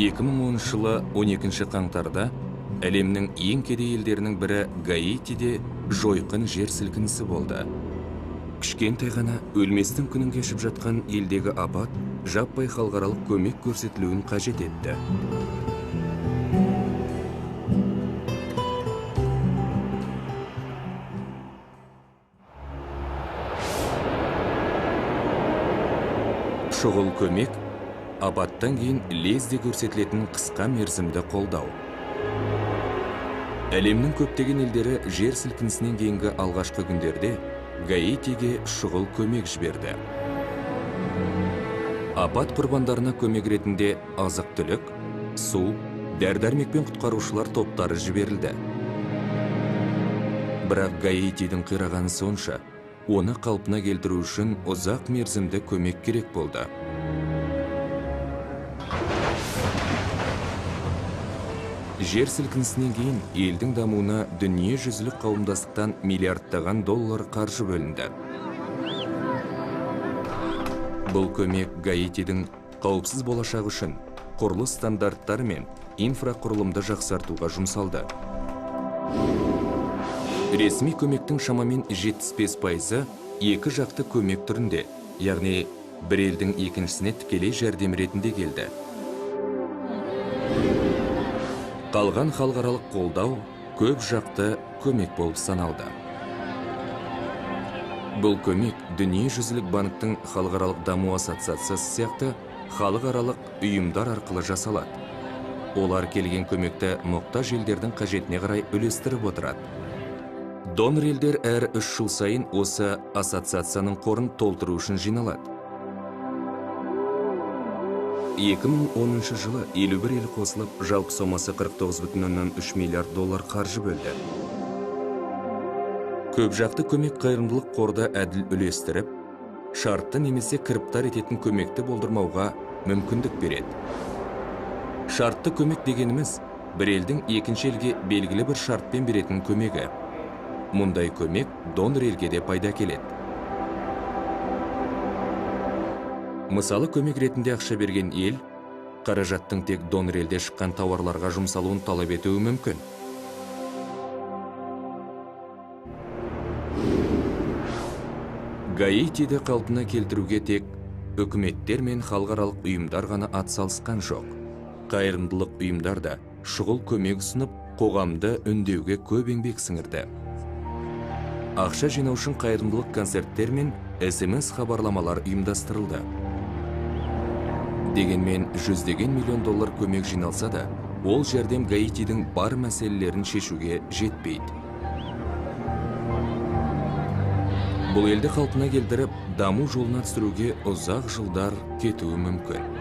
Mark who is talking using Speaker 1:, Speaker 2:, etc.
Speaker 1: 2010 жылы 12 қаңтарда әлемнің ең кедей елдерінің бірі Гаитиде жойқын жер сілкінісі болды. Кішкентай ғана өлместің күнін кешіп жатқан елдегі апат жаппай халықаралық көмек көрсетілуін қажет етті. Шұғыл көмек апаттан кейін лезде көрсетілетін қысқа мерзімді қолдау. Әлемнің көптеген елдері жер сілкінісінен кейінгі алғашқы күндерде Гаитиге шұғыл көмек жіберді. Апат құрбандарына көмек ретінде азық-түлік, су, дәрі-дәрмек пен құтқарушылар топтары жіберілді. Бірақ Гаитидің қирағаны сонша, оны қалпына келтіру үшін ұзақ мерзімді көмек керек болды. Жер сілкінісінен кейін елдің дамуына дүниежүзілік қауымдастықтан миллиардтаған доллар қаржы бөлінді. Бұл көмек Гаитидің қауіпсіз болашағы үшін құрылыс стандарттары мен инфрақұрылымды жақсартуға жұмсалды. Ресми көмектің шамамен 75%-ы екі жақты көмек түрінде, яғни бір елдің екіншісіне тікелей жәрдем ретінде келді. Қалған халықаралық қолдау көп жақты көмек болып саналды. Бұл көмек Дүниежүзілік банктің халықаралық даму ассоциациясы сияқты халықаралық ұйымдар арқылы жасалады. Олар келген көмекті мұқтаж елдердің қажетіне қарай үлестіріп отырады. Донор елдер әр 3 жыл сайын осы ассоциацияның қорын толтыру үшін жиналады. 2010 жылы 51 ел қосылып, жалпы сомасы 49,3 миллиард доллар қаржы бөлді. Көп жақты көмек қайырымдылық қорды әділ үлестіріп, шартты немесе кіріптар ететін көмекті болдырмауға мүмкіндік береді. Шартты көмек дегеніміз бір елдің екінші елге белгілі бір шартпен беретін көмегі. Мұндай көмек донор елге де пайда келеді. Мысалы, көмек ретінде ақша берген ел қаражаттың тек донор елде шыққан тауарларға жұмсалуын талап етуі мүмкін. Гаитиді қалпына келтіруге тек үкіметтер мен халықаралық ұйымдар ғана атсалысқан жоқ. Қайырымдылық ұйымдар да шұғыл көмек ұсынып, қоғамды үндеуге көп еңбек сіңірді. Ақша жинау үшін қайырымдылық концерттер мен СМС хабарламалар ұйымдастырылды. Дегенмен жүздеген миллион доллар көмек жиналса да, ол жәрдем Гаитидің бар мәселелерін шешуге жетпейді. Бұл елді қалпына келтіріп, даму жолына түсіруге ұзақ жылдар кетуі мүмкін.